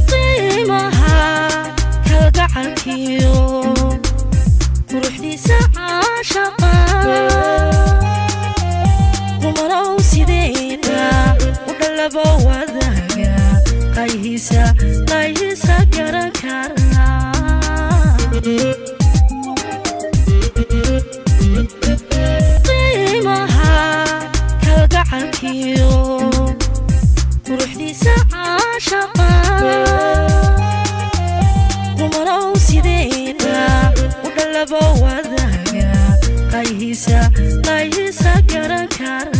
Qiimaha kalgacalkiyo quruxdiisa caashaqa, qumanow sideeda u dhalabo wadaaga, qayhiisa qayhiisa garan kara. Qiimaha kalgacalkiyo quruxdiisa caashaqa, qumanow sideeda u dhalabo wadaaga, qayhiisa qayhiisa garan kara.